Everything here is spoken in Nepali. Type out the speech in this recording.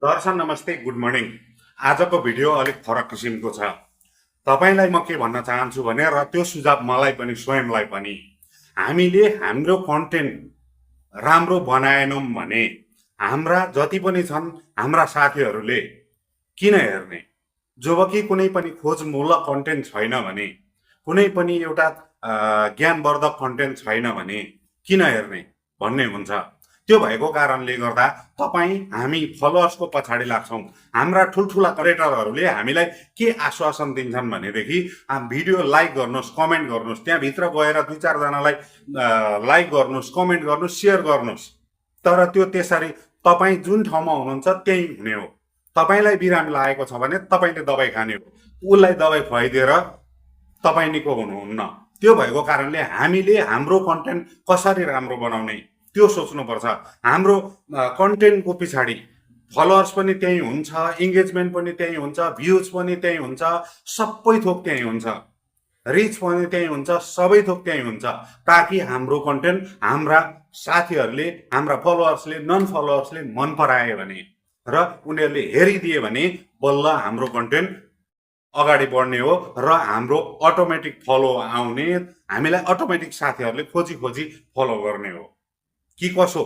दर्शन नमस्ते, गुड मर्निङ। आजको भिडियो अलिक फरक किसिमको छ। तपाईलाई म के भन्न चाहन्छु भने, र त्यो सुझाव मलाई पनि स्वयंलाई पनि, हामीले हाम्रो कन्टेन्ट राम्रो बनाएनौं भने हाम्रा जति पनि छन् हाम्रा साथीहरूले किन हेर्ने? जबकि कुनै पनि खोजमूलक कन्टेन्ट छैन भने, कुनै पनि एउटा ज्ञानवर्धक कन्टेन्ट छैन भने किन हेर्ने भन्ने हुन्छ। त्यो भएको कारणले गर्दा हामी फलोअर्सको पछाडि लाग्छौं। हाम्रा ठुल्ठुला क्रिएटरहरूले हामीलाई के आश्वासन दिन्छन् भनेदेखि, भिडियो लाइक गर्नुहोस्, कमेन्ट गर्नुहोस्, त्यहाँ भित्र गएर 2-4 जनालाई लाइक गर्नुहोस्, कमेन्ट गर्नुहोस्, शेयर गर्नुहोस्। तर त्यो त्यसरी तपाई जुन ठाउँमा हुनुहुन्छ त्यही हुने हो। तपाईलाई बिरामी लागेको छ भने तपाईले दबाई खाने हो, उसलाई दबाई खुवाइदिएर तपाई निको हुनुहुन्न। त्यो भएको कारणले हामीले हाम्रो कन्टेन्ट कसरी राम्रो बनाउने त्यो सोच्नुपर्छ। हाम्रो कन्टेन्टको पछाडि फलोअर्स पनि त्यही हुन्छ, इन्गेजमेन्ट पनि त्यही हुन्छ, भ्युज पनि त्यही हुन्छ, सबै थोक त्यही हुन्छ, रिच पनि त्यही हुन्छ, सबै थोक त्यही हुन्छ। ताकि हाम्रो कन्टेन्ट हाम्रा साथीहरूले, हाम्रा फलोअर्सले, नन फलोअर्सले मन पराए भने र उनीहरूले हेरिदिए भने बल्ल हाम्रो कन्टेन्ट अगाडि बढ्ने हो र हाम्रो अटोमेटिक फलो आउने, हामीलाई अटोमेटिक साथीहरूले खोजी खोजी फलो गर्ने हो कि कसो।